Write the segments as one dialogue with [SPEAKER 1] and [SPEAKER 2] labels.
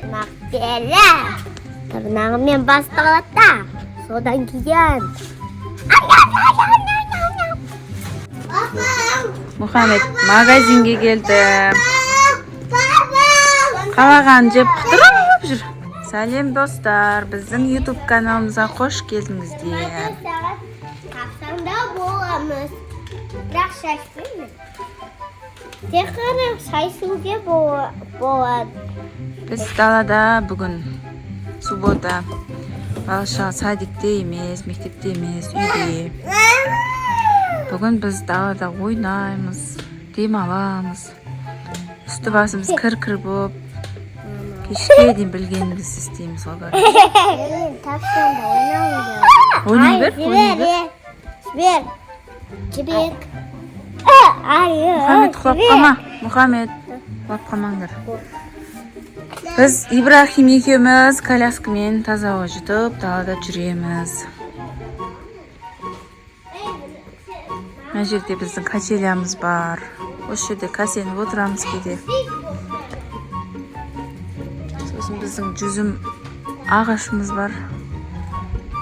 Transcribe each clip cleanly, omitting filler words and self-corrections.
[SPEAKER 1] Тырнақ тырнағымен басталады да, содан кейін.
[SPEAKER 2] Мұхаммед магазинге келді. Қалаған жеп, құтырып жүр. Сәлем, достар! Біздің YouTube каналымызға қош келдіңіздер.
[SPEAKER 1] Сағат қақсаңда боламыз. Бірақ шай ішпейміз. Тек қана шай ішуге болады.
[SPEAKER 2] Біз далада бүгін, суббота. Бала шаға садикте емес, мектепте емес, үйде. Бүгін біз далада ойнаймыз, демаламыз. Үсті басымыз кір кір болып, кешке дейін білгенімізді істейміз ғой, короче.
[SPEAKER 1] Мен тапсаңда ойнауым.
[SPEAKER 2] Ойнай бер, ойнай бер.
[SPEAKER 1] Жібер. Жібек. Ай,
[SPEAKER 2] Мұхаммед, құлап қалма. Мұхаммед, құлап қалмаңдар. Біз Ибрахим екеуміз коляскамен таза ауа жұтып далада жүреміз. Мына жерде біздің качелямыз бар. Осы жерде кәсеніп отырамыз кейде. Сосын біздің жүзім ағашымыз бар.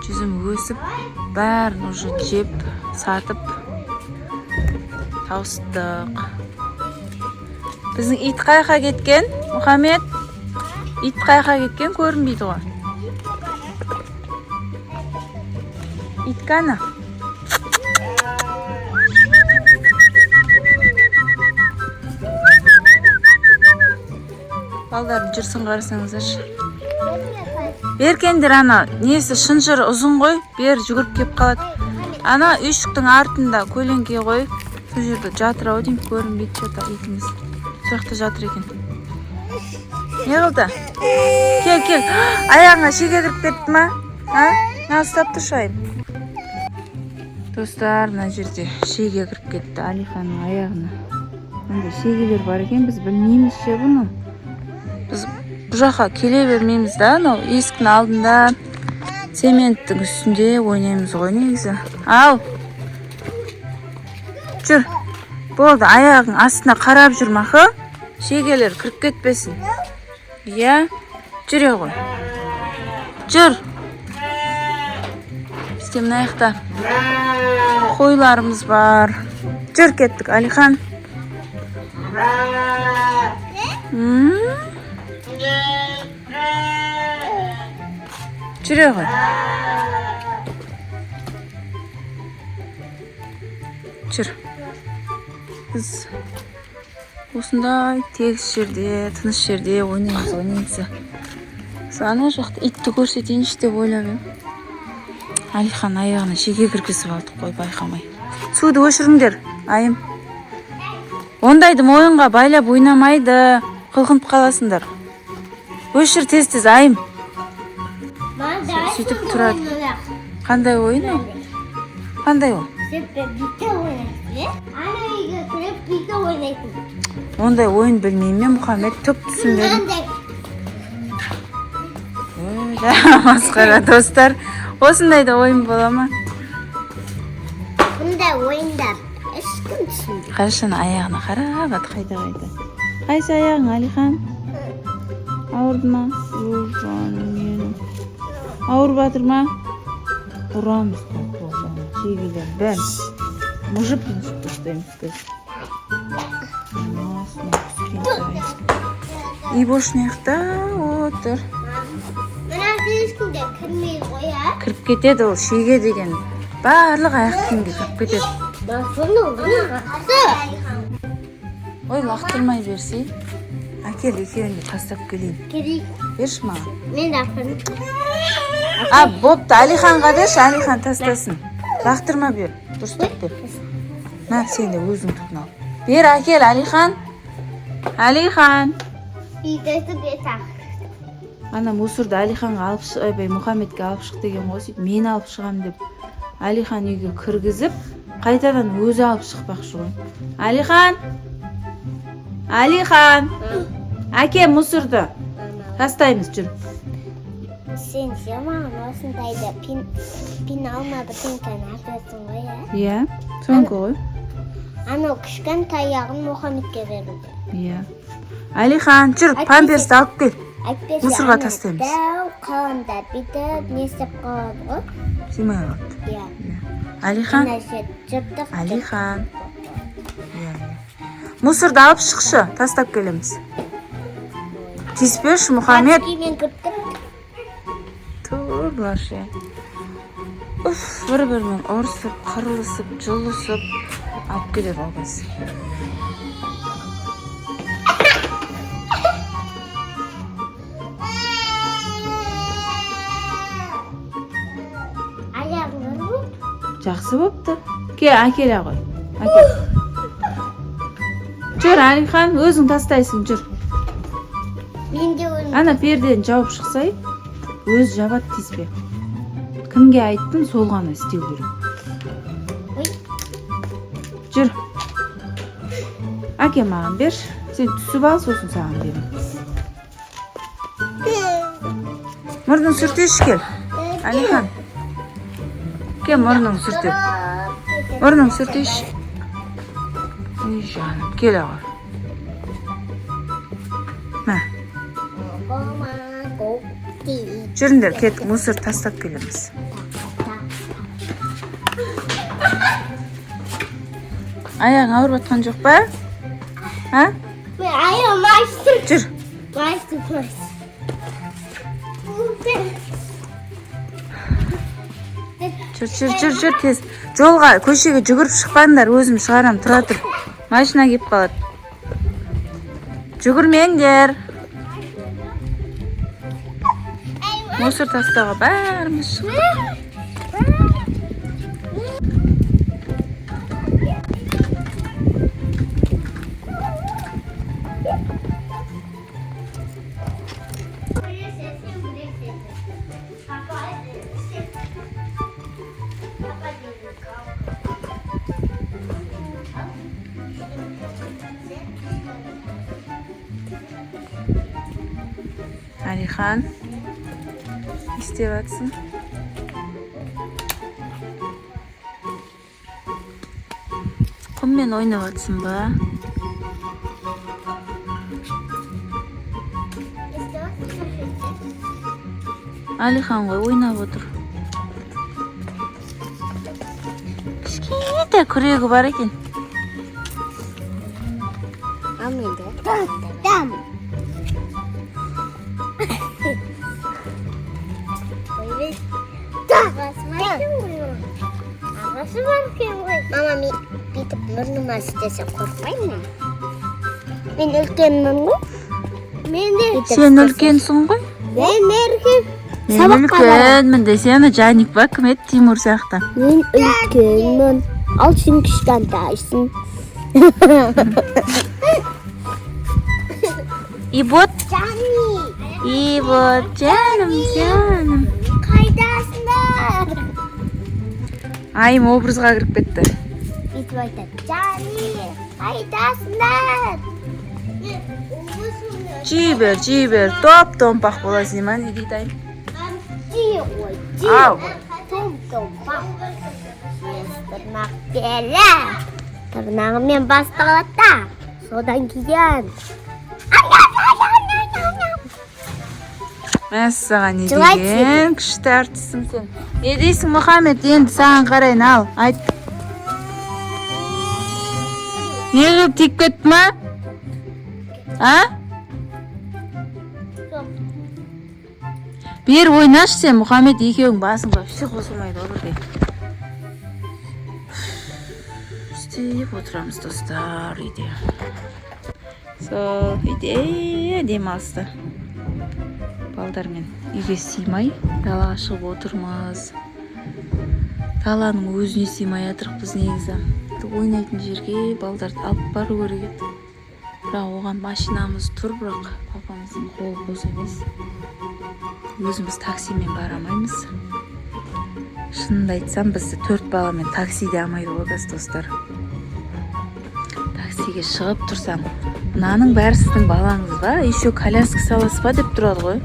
[SPEAKER 2] Жүзім өсіп, бәрін уже жеп, сатып тауыстық. Біздің ит қаяққа кеткен, Мұхаммед? Ит қаяққа кеткен, көрінбейді ғой. Ит кәні? Балдардың жүрсін қарасаңыздаршы. Беркендер, ана несі, шынжыры ұзын ғой, бері жүгіріп келіп қалады. Ана үйшіктің артында көлеңке ғой, сол жерде жатыр ау деймін, көрінбейді что-то итіміз. Сол жақта жатыр екен. Не қылды? Кел, кел. Аяғыңа шеге кіріп кетті ма? А? Мына ұстап тұршы, айым. Достар, мына жерде шеге кіріп кетті Алиханның аяғына. Мындай шегелер бар екен, біз білмейміз ше бұны. Біз бұл жаққа келе бермейміз да, анау есіктің алдында цементтің үстінде ойнаймыз ғой негізі. Ал. Жүр. Болды, аяғың астына қарап жүр, мақы. Шегелер кіріп кетпесін. Иә, жүре ғой. Жүр. Бізде мына жақта қойларымыз бар. Жүр, кеттік, Алихан. Жүре ғой. Жүр. Біз осындай тегіс жерде, тыныш жерде ойнаймыз ғой негізі. Сол ана жақта итті көрсетейінші деп ойлап едім. Алихан аяғына шеге кіргізіп алдық қой байқамай. Суды өшіріңдер, айым. Ондайды мойынға байлап ойнамайды, қылқынып қаласыңдар. Өшір тез-тез, айым. Сөйтіп тұрады. Қандай ойын ол? Қандай ол?
[SPEAKER 1] Ана үйге кіріп бүйтіп ойнайтын.
[SPEAKER 2] Ондай ойын білмеймін мен, Мұхаммед, түк түсінбедім. Ой, масқара, достар. Осындай да ойын бола ма?
[SPEAKER 1] Бұндай ойындар ешкім түсінбейді.
[SPEAKER 2] Қарашаны аяғына қарап ат, қайда қайда. Қайсы аяғың, Алихан? Ауырды ма? Ой, жаным менің. Ауырып жатыр ма? Ұрамыз, шегелер бәрін мұжып мұжып тастаймыз қазір. Ибош мына жақта отыр.
[SPEAKER 1] Мына ешкім де кірмейді ғой, ә?
[SPEAKER 2] Кіріп кетеді ол шеге деген. Барлық аяқ киімге кіріп кетеді. Ой, лақтырмай берсей. Әкел, екеуін де тастап келейін.
[SPEAKER 1] Керек.
[SPEAKER 2] Берші маған.
[SPEAKER 1] Мен де апарым.
[SPEAKER 2] А, бопты, Алиханға берші, Алихан тастасын. Лақтырма, бер, дұрыстап бер. Мә, сен де өзің түкін ал. Бер, әкел, Алихан. Алихан. Ана мусорды Алиханға алып шық, ойбай, Мұхаммедке алып шық деген ғой, сөйтіп мен алып шығамын деп Алихан үйге кіргізіп, қайтадан өзі алып шықпақшы ғой. Алихан! Алихан! Әке, мусорды. Тастаймыз, жүр.
[SPEAKER 1] Сен ше маған осындайды пеналма бірдеңкені әперсің ғой, ә?
[SPEAKER 2] Иә, сонікі ғой.
[SPEAKER 1] Анау кішкентай аяғын Мұхаммедке беру.
[SPEAKER 2] Иә. Алихан, жүр,
[SPEAKER 1] Әкесі.
[SPEAKER 2] Памперсті алып кел.
[SPEAKER 1] Әйтпесе
[SPEAKER 2] Мусорға
[SPEAKER 1] ана
[SPEAKER 2] тастаймыз.
[SPEAKER 1] Дәу қаламдар бүйтіп не істеп қалады ғой.
[SPEAKER 2] Сыймай қалады.
[SPEAKER 1] Иә.
[SPEAKER 2] Иә. Әлихан.
[SPEAKER 1] Ана жер жыртық.
[SPEAKER 2] Әлихан. Иә, иә. Мусорды алып шықшы, тастап келеміз. Тиіспеші, Мұхаммед.
[SPEAKER 1] Мен кіріп тұр.
[SPEAKER 2] Ту, бұлар ше. Уф, бір-бірімен ұрысып, қырылысып, жұлысып алып келеді ғой қазір.
[SPEAKER 1] Аяғым бар ғой.
[SPEAKER 2] Жақсы бопты. Ке, әкеле ғой. Әкел. Жүр, Әлихан, өзің тастайсың, жүр.
[SPEAKER 1] Мен де оны
[SPEAKER 2] Ана пердені жауып шықсай, өзі жабады, тиіспе. Кімге айттың, сол ғана істеу керек.
[SPEAKER 1] Ой.
[SPEAKER 2] Жүр. Әке, маған берші. Сен түсіп ал, сосын саған беремін. Мұрның сүртеші, кел. Әлихан. Кел, мұрның сүртеп. Мұрның сүртеші. Ой, жаным, келе ғой. Мә, жүріңдер, кеттік, мусор тастап келеміз. Аяғың ауырып жатқан жоқ па? А?
[SPEAKER 1] Мен аяғым ашты.
[SPEAKER 2] Жүр.
[SPEAKER 1] Ашты, ашты.
[SPEAKER 2] Жүр, жүр, жүр, жүр, тез. Жолға, көшеге жүгіріп шықпаңдар, өзім шығарам, тұра тұр. Машина келіп қалады. Жүгірмеңдер. Мусор тастауға бәріміз шықтық. Әлихан, не істеп жатсың? Құммен ойнап жатсың ба? Әлихан ғой ойнап отыр. Кішкентай күрегі бар екен.
[SPEAKER 1] Там. Ағасы бар екен ғой. Мама, мен бүйтіп мұрныма істесе қорықпаймын. Мен үлкенмін ғой. Мен де.
[SPEAKER 2] Сен үлкенсің ғой.
[SPEAKER 1] Мен үлкен.
[SPEAKER 2] Мен үлкенмін десе, ана Жаник па, кім еді, Тимур сияқты.
[SPEAKER 1] Мен үлкенмін. Ал сен кішкентайсың.
[SPEAKER 2] И вот,
[SPEAKER 1] Жани.
[SPEAKER 2] и вот, жаным, жаным.
[SPEAKER 1] Қайдасыңдар?
[SPEAKER 2] Айым образға кіріп кетті.
[SPEAKER 1] Бүйтіп айтады. Жани, қайдасыңдар?
[SPEAKER 2] Жей бер, жей бер, топ томпақ боласың ма, не дейді Айым?
[SPEAKER 1] Жей ғой, жей
[SPEAKER 2] Ау.
[SPEAKER 1] ғой. Том-томпақ. Тырнақ бері. Тырнағымен басталады да. Содан кейін. Ай, ай, ай, ай, ай, ай, ай.
[SPEAKER 2] Мәссаған, не
[SPEAKER 1] Жылайды
[SPEAKER 2] деген күшті әртіссің сен. Не дейсің, Мұхаммед, енді саған қарайын, ал, айт. Не қылып тиіп кетті ма? А? Бер ойнашы сен, Мұхаммед, екеуің басың вообще қосылмайды ғой бірдей. Істеп отырамыз, достар, үйде. Сол үйде демалысты. Балдармен үйге сыймай далаға шығып отырмыз. Даланың өзіне сыймай жатырмыз негізі. Ойнайтын жерге балдарды алып бару керек еді. Бірақ оған машинамыз тұр, бірақ папамыздың қолы бос емес. Өзіміз таксимен бара алмаймыз. Шынымды айтсам, бізді төрт баламен таксиде алмайды ғой қазір, достар. Таксиге шығып тұрсаң, мынаның бәрі сіздің балаңыз ба, еще коляска саласыз ба деп тұрады ғой.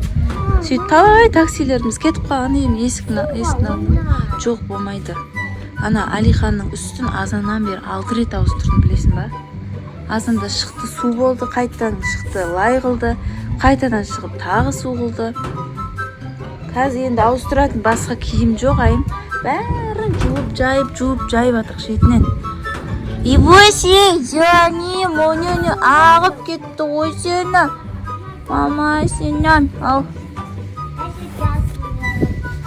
[SPEAKER 2] Сөйтіп талай таксилеріміз кетіп қалған деймін есіктің алдына. Жоқ, болмайды. Ана Әлиханның үстін азаннан бері 6 рет ауыстырдым, білесің ба? Азанда шықты, су болды, қайтадан шықты, лай қылды. Қайтадан шығып тағы су қылды. Қазір енді ауыстыратын басқа киім жоқ, айым. Бәрін жуып жайып, жуып жайып жатыр шетінен. Ибоси, жаным, оне ағып кетті ғой сені. Мама сенен, ал.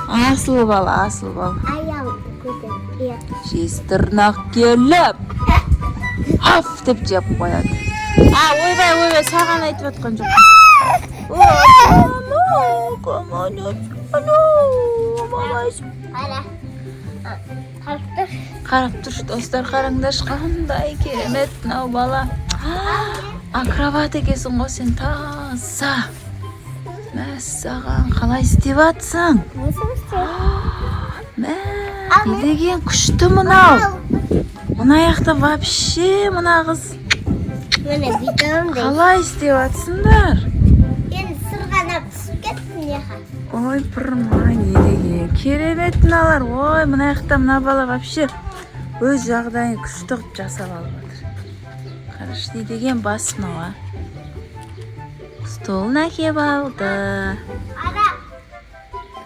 [SPEAKER 2] Асыл бала, асыл бала.
[SPEAKER 1] Аяғымды көтеріп.
[SPEAKER 2] Жезтырнақ келіп, аф деп жеп қояды. А, ойбай, ойбай, саған айтып жатқан жоқ.
[SPEAKER 1] Қара. Қарап тұр.
[SPEAKER 2] Қарап тұршы, достар, қараңдаршы, қандай керемет мынау бала. Акробат екенсің ғой сен, таза. Мәссаған, қалай істеп жатсың?
[SPEAKER 1] Өзім істеп.
[SPEAKER 2] Мә, не деген күшті мынау. Мына жақта вообще мына қыз
[SPEAKER 1] Міне бүйтемін де.
[SPEAKER 2] қалай істеп жатсыңдар?
[SPEAKER 1] Енді сырғанап түсіп кеттім мына.
[SPEAKER 2] Ой, пырмай, не деген керемет мыналар. Ой, мына жақта мына бала вообще өз жағдайын күшті қылып жасап алып жатыр. Қарашы, не деген бас мынау, а? Столын әкеп алды.
[SPEAKER 1] Ана.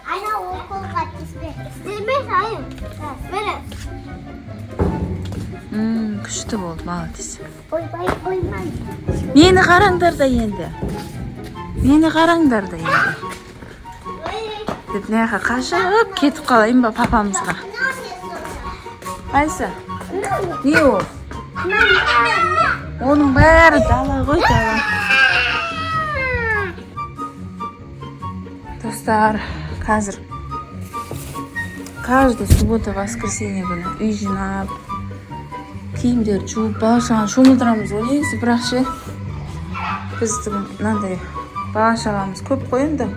[SPEAKER 1] Ана ол қолға тиіспе. Істемес айым. Міне.
[SPEAKER 2] Күшті болды, молодец.
[SPEAKER 1] Ойбай, ойбай.
[SPEAKER 2] Мені қараңдар да енді. Мені қараңдар да енді. Деп мына жаққа қашып кетіп қалайын ба папамызға? Қайсы? Не ол? Оның бәрі дала ғой, дала. Достар, қазір каждый суббота, воскресенье күні үй жинап, киімдерді жуып, бала шағаны шомылдырамыз ғой негізі, бірақ ше біздің мынандай бала шағамыз көп қой енді.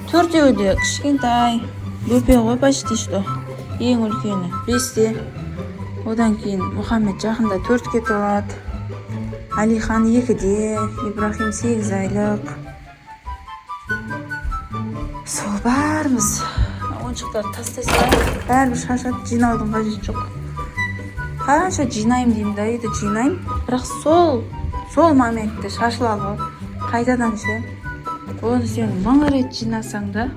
[SPEAKER 2] Төртеуі де кішкентай бөпе ғой почти что. Ең үлкені 5-те. Одан кейін Мұхаммед жақында 4-ке толады. Алихан 2-де, Ибрахим 8 айлық. Сол бәріміз ойыншықтарды тастай салайық. Бәрібір шашады, жинаудың қажеті жоқ. Қанша жинаймын деймін да, үйді жинаймын. Бірақ сол моментте шашылады ғой. Қайтадан ше. Оны сен 1000 рет жинасаң да,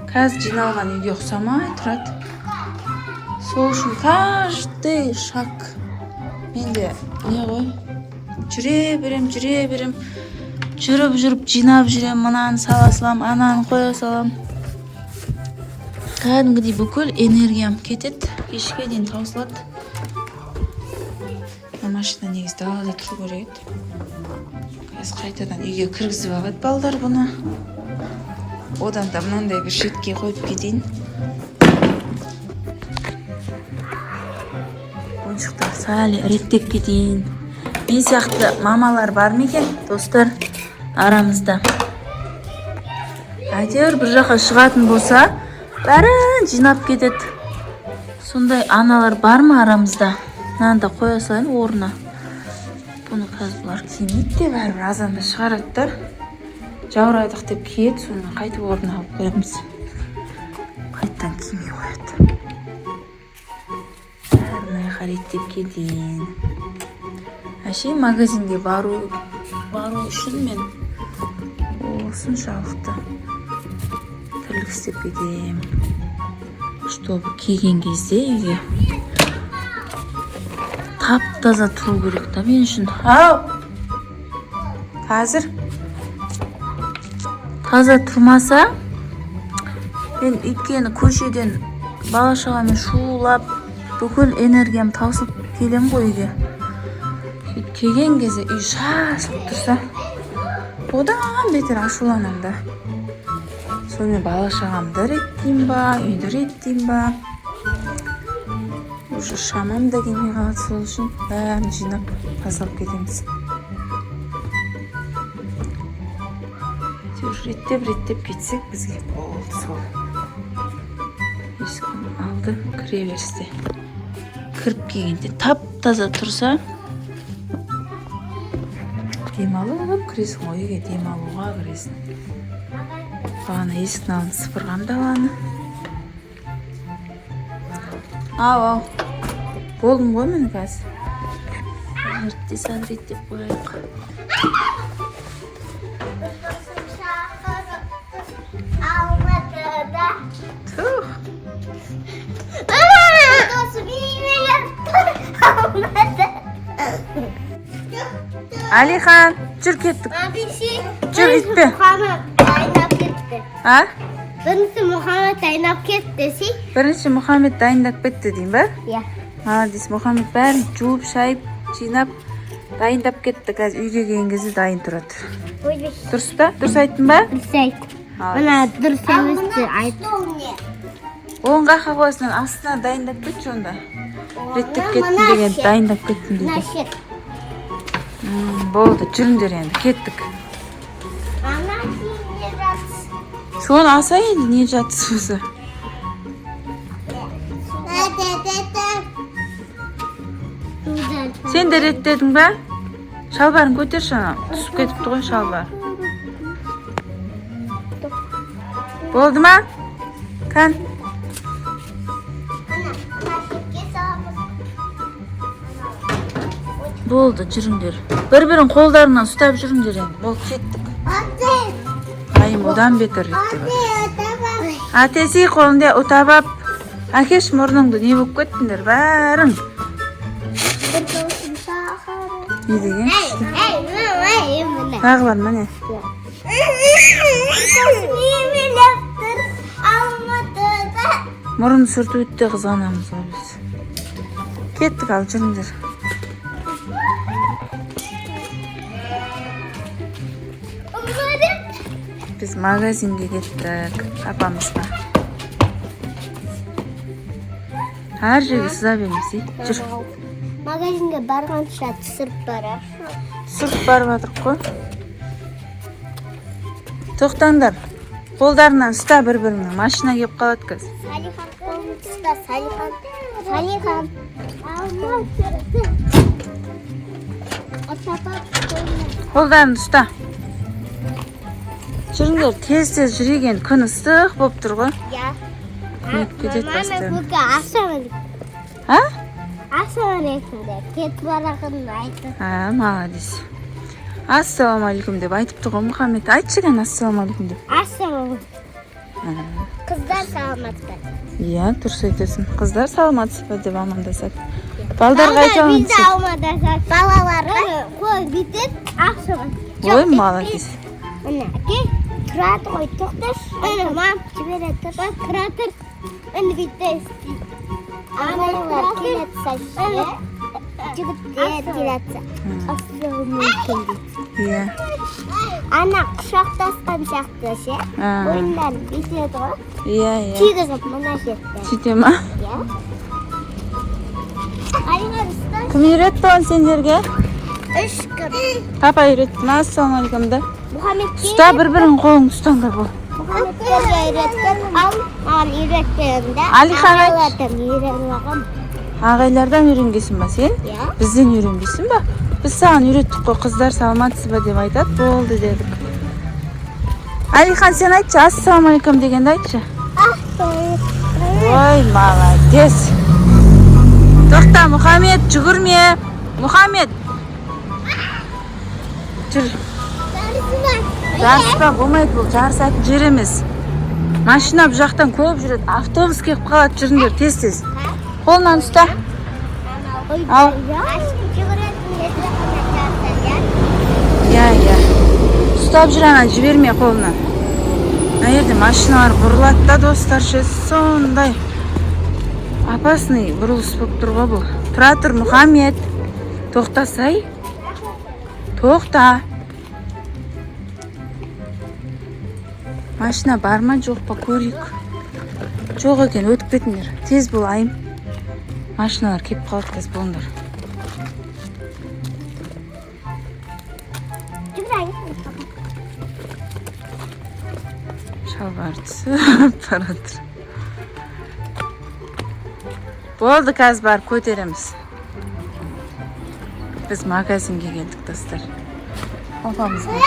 [SPEAKER 2] қазір жиналған үйге ұқсамай тұрады. Сол үшін каждый шаг менде не ғой, жүре берем, жүре берем, жүріп жүріп жинап жүрем, мынаны сала салам, ананы қоя салам. Кәдімгідей бүкіл энергиям кетеді, кешке дейін таусылады. Мына машина негізі далада тұру керек еді. Қазір қайтадан үйге кіргізіп алады балдар бұны. Одан да мынандай бір шетке қойып кетейін. Ойыншықтар сәл реттеп кетейін. Мен сияқты мамалар бар ма екен, достар, арамызда? Әйтеуір бір жаққа шығатын болса, бәрін жинап кетеді. Сондай аналар бар ма арамызда? Мынаны да қоя салайын орнына. Бұны қазір бұлар кимейді де, бәрібір азанда шығарады да. Жаурадық деп киеді, сонымен қайтып орнына алып қоямыз. Қайтадан кимей қояды. Бәрін аяққа реттеп кетейін. Әшейін магазинге бару үшін мен осыншалықты тірлік істеп кетемін. Чтобы келген кезде үйге тап-таза тұру керек та мен үшін. Ау! Қазір таза тұрмаса, мен өйткені көшеден бала шағамен шулап, бүкіл энергиям таусылып келем ғой үйге. Сөйтіп келген кезде үй шашылып тұрса, одан бетер ашуланамын да. Сонымен бала шағамды реттеймін ба, үйді реттеймін ба? Уже шамам да келмей қалады, сол үшін бәрін жинап тазалап кетеміз. Әйтеуір реттеп-реттеп кетсек бізге болды сол. Есіктің алды кіре берісте. Кіріп келгенде тап-таза тұрса, демалып кіресің ғой үйге, демалуға кіресің. Бағана есіктің алдын сыпырғам даланы. Ау, ау. Болдым ғой міне қазір. Реттей сал, реттеп қояйық. Алихан, жүр, кеттік. Жүр, үйтпе.
[SPEAKER 1] Мұхаммед дайындап кетті.
[SPEAKER 2] А?
[SPEAKER 1] Бірінші Мұхаммед дайындап кетті, ше?
[SPEAKER 2] Бірінші Мұхаммед дайындап кетті деймін ба?
[SPEAKER 1] Иә.
[SPEAKER 2] Молодец, Мұхаммед бәрін жуып, шайып, жинап, дайындап кетті. Қазір үйге келген кезде дайын тұрады.
[SPEAKER 1] Ойбай.
[SPEAKER 2] Дұрыс па? Дұрыс айттым ба?
[SPEAKER 1] Дұрыс айт.
[SPEAKER 2] Молодец.
[SPEAKER 1] Мына дұрыс емес те айт.
[SPEAKER 2] Оң жаққа қойсың, астына дайындап кетші онда. Реттеп кеттім деген, дайындап кеттім
[SPEAKER 1] Мына
[SPEAKER 2] дейді.
[SPEAKER 1] шет.
[SPEAKER 2] Болды, жүріңдер енді, кеттік.
[SPEAKER 1] Ана не жатсың?
[SPEAKER 2] Соны алса енді, не жатыс болса. Сен де реттедің ба? Шалбарын көтерші ана, түсіп кетіпті ғой шалбар. Болды ма? Кән.
[SPEAKER 1] Ана, мына шетке саламыз.
[SPEAKER 2] Болды, жүріңдер. Бір-бірін қолдарынан ұстап жүріңдер енді. Болды, кеттік.
[SPEAKER 1] Ате,
[SPEAKER 2] Айым одан бетер реттеп
[SPEAKER 1] ате,
[SPEAKER 2] жатыр.
[SPEAKER 1] ата.
[SPEAKER 2] Әтесі қолында ұтабап. Әкеш, мұрныңды не болып кеттіңдер бәрің?
[SPEAKER 1] Бір досым шақырып.
[SPEAKER 2] Не деген
[SPEAKER 1] Ей,
[SPEAKER 2] күшті.
[SPEAKER 1] ей, мына, ей, мына.
[SPEAKER 2] Тағы бар, міне.
[SPEAKER 1] Немелеп тұр Алматыда.
[SPEAKER 2] Мұрын сүртуді де қызғанамыз ғой біз. Кеттік, ал жүріңдер. Біз магазинге кеттік апамызға. Әр жерге сыза бермесей. Жүр.
[SPEAKER 1] Магазинге барғанша түсіріп барарсың.
[SPEAKER 2] Түсіріп барып жатырық қой. Тоқтаңдар. Қолдарынан ұста бір-біріңнің. Машина келіп қалады қазір.
[SPEAKER 1] Салихан қолын ұста, Салихан. Салихан. Алматыда. Отапап қолын.
[SPEAKER 2] Қолдарыңды ұста. Жүріңдер, тез-тез жүрейік енді. Күн ыстық болып тұр ғой.
[SPEAKER 1] Я.
[SPEAKER 2] Көмек кетеді
[SPEAKER 1] Мама,
[SPEAKER 2] бастарына.
[SPEAKER 1] көке, ассалаумағалейкум.
[SPEAKER 2] А?
[SPEAKER 1] Ассалаумағалейкум деп кетіп баратқанын айтты.
[SPEAKER 2] А, молодец. Ассалаумағалейкум деп айтыпты ғой Мұхаммед. Айтшы кәне ассалаумағалейкум деп.
[SPEAKER 1] Ассалаумағалейкум. Қыздар саламатсыз ба?
[SPEAKER 2] Иә, дұрыс айтасың. Қыздар саламатсыз ба деп амандасады. Балдарға айта
[SPEAKER 1] Біз де
[SPEAKER 2] амандасады.
[SPEAKER 1] амандасады. Балаларға қол бүйтіп ассалаумағалейкум.
[SPEAKER 2] Ой, молодец.
[SPEAKER 1] Міне, әке тұрады ғой, тоқташы. Міне, мам, жібере тұр. Тұра тұр. Міне бүйтіп істейді. Ағайлар келатса ше, жігіттер келатса. Ассалаумағалейкум дейді.
[SPEAKER 2] Иә.
[SPEAKER 1] Ана құшақтасқан сияқты ше.
[SPEAKER 2] А.
[SPEAKER 1] Мойындарын бүйтеді ғой.
[SPEAKER 2] Иә, иә.
[SPEAKER 1] Тигізіп мына жерде.
[SPEAKER 2] Сөйте ма?
[SPEAKER 1] Иә. Алихан, ұста.
[SPEAKER 2] Кім үйретті оны сендерге?
[SPEAKER 1] Үш кім.
[SPEAKER 2] Папа үйретті ма ассалаумағалейкумды?
[SPEAKER 1] Мұхаммедке
[SPEAKER 2] Ұста, бір-бірінің қолыңды ұстаңдар бол.
[SPEAKER 1] Мұхаммедке үйреткен, ал маған үйреткен да.
[SPEAKER 2] Алихан айт.
[SPEAKER 1] Ағайлардан үйреніп алғам.
[SPEAKER 2] Ағайлардан үйренгенсің ба сен?
[SPEAKER 1] Иә.
[SPEAKER 2] Бізден үйренбейсің ба? Біз саған үйреттік қой, қыздар саламатсыз ба деп айтады, болды дедік. Алихан, сен айтшы, ассалаумағалейкум дегенді айтшы. Ой, молодец. Тоқта, Мұхаммед, жүгірме. Мұхаммед. Жүр. Жарыспа, болмайды, бұл жарысатын жер емес. Машина бұл жақтан көп жүреді. Автобус келіп қалады, жүріңдер тез-тез. Қолынан ұста. Ал. Иә, иә. Ұстап жүр ана, жіберме қолынан. Мына жерде машиналар бұрылады да, достар, ше, сондай опасный бұрылыс болып тұр ғой бұл. Тұра тұр, Мұхаммед. Тоқтасай. Тоқта. Машина бар ма, жоқ па, көрейік. Жоқ екен, өтіп кетіңдер. Тез бол, Айым. Машиналар келіп қалады қазір, болыңдар. Шалбар түсіп бара жатыр. Болды, қазір барып көтереміз. Біз магазинге келдік, достар. Папамызға.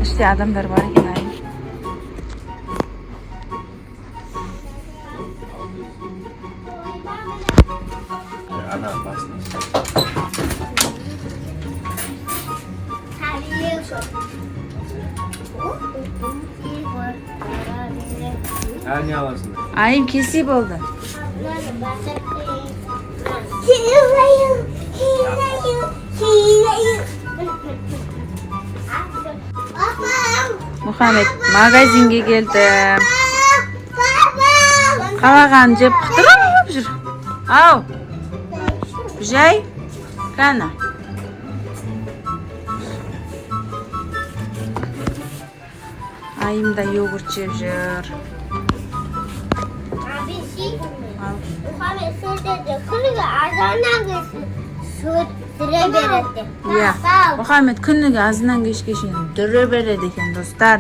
[SPEAKER 2] Іште адамдар бар екен, Айым.
[SPEAKER 3] Ана басына. Ә, не аласың?
[SPEAKER 2] Айым, келсе болды. Мұхаммед магазинге келді. Қалағанын жеп, құтырып жүр. Ау, жай кәні. Айым да йогурт жеп жүр. Ал.
[SPEAKER 1] Мұхаммед сол жерде күніге азаннан кешке жүре береді.
[SPEAKER 2] Иә, Мұхаммед күніге азаннан кешке шейін жүре береді екен, достар.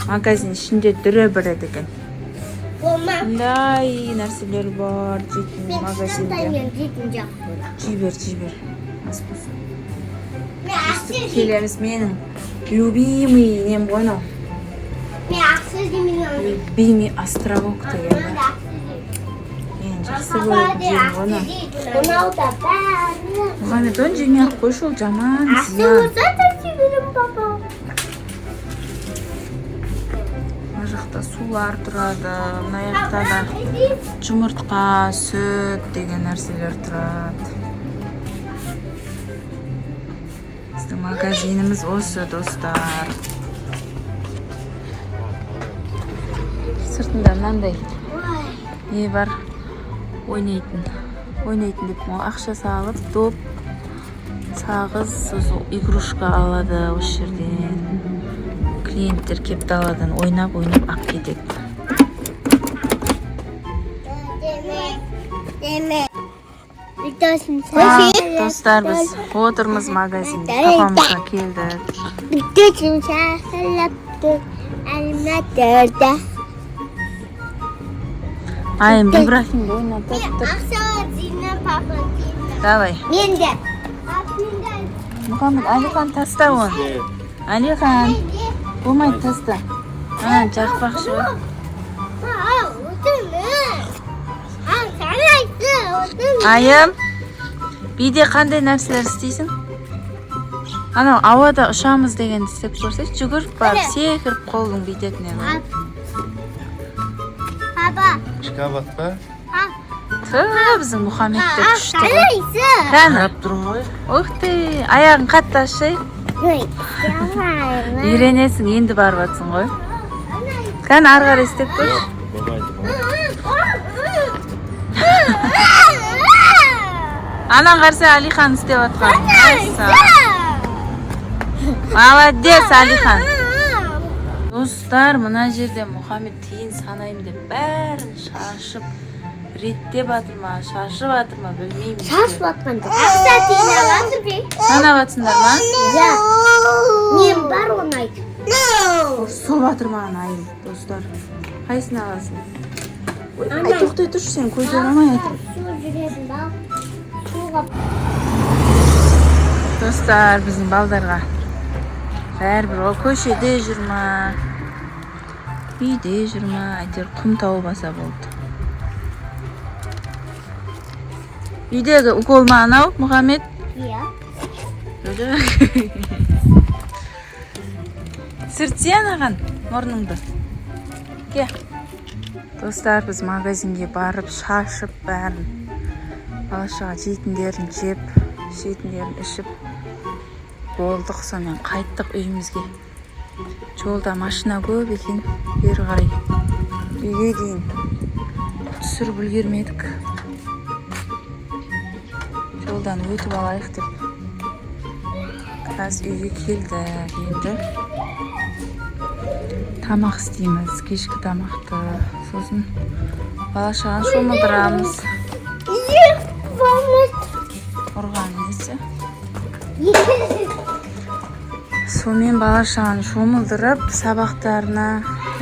[SPEAKER 2] Магазин ішінде жүре береді екен.
[SPEAKER 1] Болма.
[SPEAKER 2] Мындай нәрселер бар жейтін
[SPEAKER 1] Мен
[SPEAKER 2] магазинде.
[SPEAKER 1] кішкентаймен жейтін жақсы көремін.
[SPEAKER 2] Жей бер, жей бер, ас болсын.
[SPEAKER 1] Мен ащы жеймін.
[SPEAKER 2] Келеміз, менің любимый нем ғой мынау.
[SPEAKER 1] Мен ащы жемеймін.
[SPEAKER 2] Любимый островок деген
[SPEAKER 1] Мен
[SPEAKER 2] бар.
[SPEAKER 1] ащы жеймін.
[SPEAKER 2] Мен жақсы көретін жерім ғой мынау.
[SPEAKER 1] Мынау да бәрі.
[SPEAKER 2] Мұхаммед, оны жемей ақ қойшы, ол жаман
[SPEAKER 1] Ащы
[SPEAKER 2] зиян.
[SPEAKER 1] болса да жей папа.
[SPEAKER 2] Мына жақта сулар тұрады, мына жақта да жұмыртқа, сүт деген нәрселер тұрады. Біздің магазиніміз осы, достар. Сыртында мынандай не бар, ойнайтын, ойнайтын деп ғой, ақша салып, доп, сағыз, сосын игрушка алады осы жерден. Клиенттер келіп, даладан ойнап ойнап алып кетеді.
[SPEAKER 1] Деме.
[SPEAKER 2] А, достар, біз отырмыз магазинде, папамызға келдік.
[SPEAKER 1] Бүтін шақырып алматыда.
[SPEAKER 2] Айым Ибрахимді ойнатып тұр.
[SPEAKER 1] Ақша жинап, папа жинап.
[SPEAKER 2] Давай.
[SPEAKER 1] Мен де.
[SPEAKER 2] Мұхаммед, Әлихан, таста оны. Әлихан, болмайды, таста. А, жақпақшы ғой. Айым, биде қандай нәрселер істейсің? Анау ауада ұшамыз дегенді істеп көрсеші, жүгіріп барып, секіріп, қолың бүйтетін еді.
[SPEAKER 1] Папа.
[SPEAKER 3] Шкаф па?
[SPEAKER 2] Ту, біздің Мұхаммед те күшті ғой. Кәні.
[SPEAKER 3] Қарап тұрмын ғой.
[SPEAKER 2] Ух ты, аяғын қатты ашай. Үйренесің, енді барып жатсың ғой. Кәні, ары қарай істеп көрші.
[SPEAKER 3] Болмайды, болмайды.
[SPEAKER 2] Анан қараса, Алихан істеп жатқан. Молодец, Алихан. Достар, мына жерде Мұхаммед тиын санаймын деп бәрін шашып, реттеп жатыр ма, шашып жатыр ма, білмеймін.
[SPEAKER 1] Шашып жатқан жоқ. Ақша жинап жатыр бе?
[SPEAKER 2] Санап жатсыңдар ма?
[SPEAKER 1] Иә. Нем бар, оны айт.
[SPEAKER 2] Ұрсып жатыр маған айым, достар. Қайсысын аласың? Ой, ай, тоқтай тұршы, сен көтере алмай жатыр.
[SPEAKER 1] Су жүретін бал. Суға.
[SPEAKER 2] Достар, біздің балдарға бәрібір ғой, көшеде жүр ма, үйде жүр ма, әйтеуір құм тауып алса болды. Үйдегі укол ма анау, Мұхаммед?
[SPEAKER 1] Иә.
[SPEAKER 2] Сүртсе анаған мұрныңды. Ке. Достар, біз магазинге барып, шашып бәрін, бала шаға жейтіндерін жеп, ішетіндерін ішіп болдық. Сонымен қайттық үйімізге. Жолда машина көп екен, бері қарай үйге дейін түсіріп үлгермедік. Жолдан өтіп алайық деп қазір үйге келдік. Енді тамақ істейміз, кешкі тамақты, сосын бала шағаны шомылдырамыз. Ұрған несі? Сонымен бала шағаны шомылдырып, сабақтарына.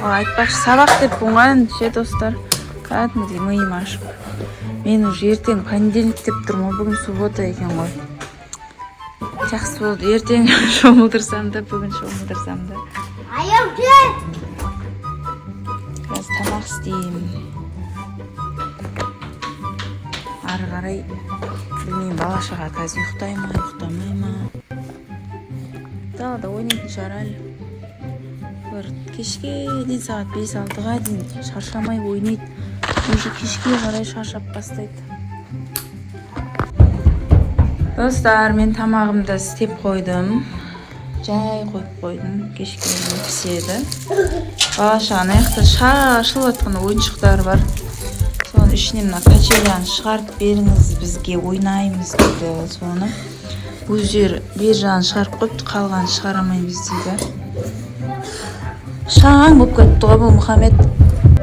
[SPEAKER 2] О, айтпақшы, сабақ деп болған ше, достар, кәдімгідей миым ашып, мен уже ертең понедельник деп тұрмын ғой, бүгін суббота екен ғой. Жақсы болды, ертең шомылдырсам да, бүгін шомылдырсам да.
[SPEAKER 1] Айым, кел.
[SPEAKER 2] Қазір тамақ істеймін. Ары қарай білмеймін, бала шаға қазір ұйықтай ма, ұйықтамай ма, далада ойнайтын шығар әлі. Олар кешке дейін, сағат 5-6-ға дейін шаршамай ойнайды, уже кешке қарай шаршап бастайды. Достар, мен тамағымды істеп қойдым. Жай қойып қойдым. Кешке дейін піседі. Бала шаға ана жақта шашылып жатқан ойыншықтар бар. Соның ішінен мына качеляны шығарып беріңіз, бізге, ойнаймыз дейді. Соны өздері бер жағын шығарып қойыпты, қалғанын шығара алмаймыз дейді. Шаң болып кетті ғой бұл, Мұхаммед.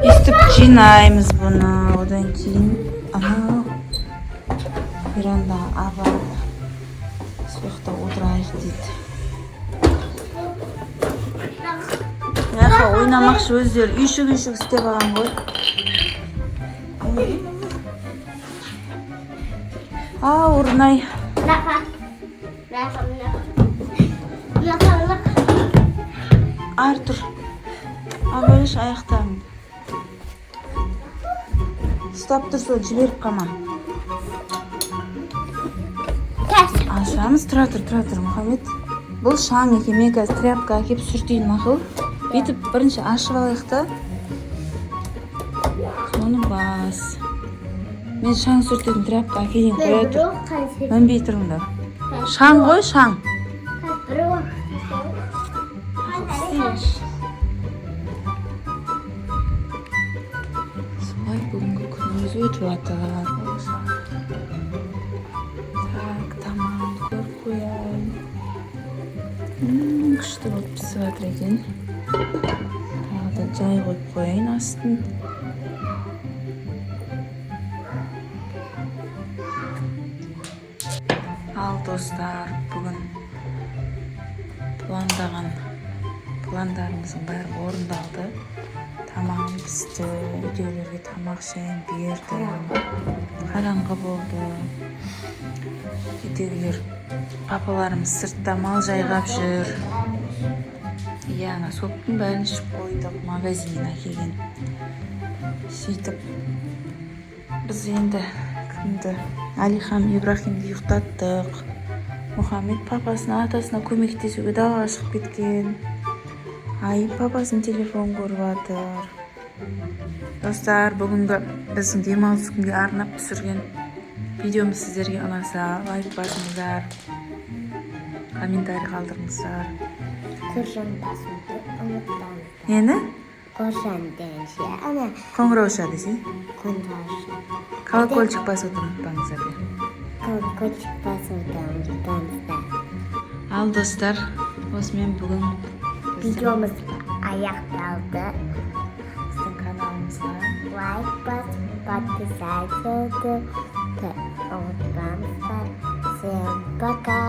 [SPEAKER 2] Өйстіп жинаймыз бұны. Одан кейін анау верандаға апарып, сол жақта отырайық дейді. Мына жаққа ойнамақшы, өздері үйшік үйшік істеп алған ғой. А, Орынай.
[SPEAKER 1] Мынақа. Мынақа, мынақа. Мынақа, мынақа.
[SPEAKER 2] Артур, абайлашы аяқтарыңды. Ұстап тұр, сол жіберіп қалма.
[SPEAKER 1] Тас.
[SPEAKER 2] Ашамыз, тұра тұр, тұра тұр, Мұхаммед. Бұл шаң екен, мен қазір тряпка әкеліп сүртейін, мақұл. Бүйтіп бірінші ашып алайық та. Соны бас. Мен шаң сүртетін тряпка әкелейін, қоя тұр. Мінбей тұрыңдар. Шаң ғой, шаң.
[SPEAKER 1] Бір
[SPEAKER 2] Істейінші. Солай бүгінгі күніміз өтіп жатыр. Так, тамағымды көріп қояйын. Күшті болып пісіп жатыр екен. Тағы да жай қойып қояйын астын. Ал достар, бүгін пландаған пландарымыздың бәрі орындалды. Тамағым пісті, үйдегілерге тамақ шайын бердім. Қараңғы болды. Үйдегілер, папаларымыз сыртта мал жайғап жүр. Иә, ана соктың бәрін ішіп қойдық, магазиннен әкелген. Сөйтіп біз енді кімді, Алихан, Ибрахимді ұйықтаттық. Мұхаммед папасына, атасына көмектесуге далаға шығып кеткен. Айым папасының телефон көріп жатыр. Достар, бүгінгі біздің демалыс күнге арнап түсірген видеомыз сіздерге ұнаса, лайк басыңыздар, комментарий қалдырыңыздар.
[SPEAKER 1] Қоржан басуды ұмытпаңыздар.
[SPEAKER 2] Нені?
[SPEAKER 1] Қоржан дегенше, ана
[SPEAKER 2] Қоңырауша десей.
[SPEAKER 1] Қоңырауша.
[SPEAKER 2] Колокольчик басуды ұмытпаңыздар де.
[SPEAKER 1] Колокольчик басуды ұмытпаңыздар.
[SPEAKER 2] Ал достар, осымен бүгін біздің,
[SPEAKER 1] Видеомыз аяқталды.
[SPEAKER 2] Біздің каналымызға
[SPEAKER 1] Лайк басып, подписаться ұмытпаңыздар. Всем пока.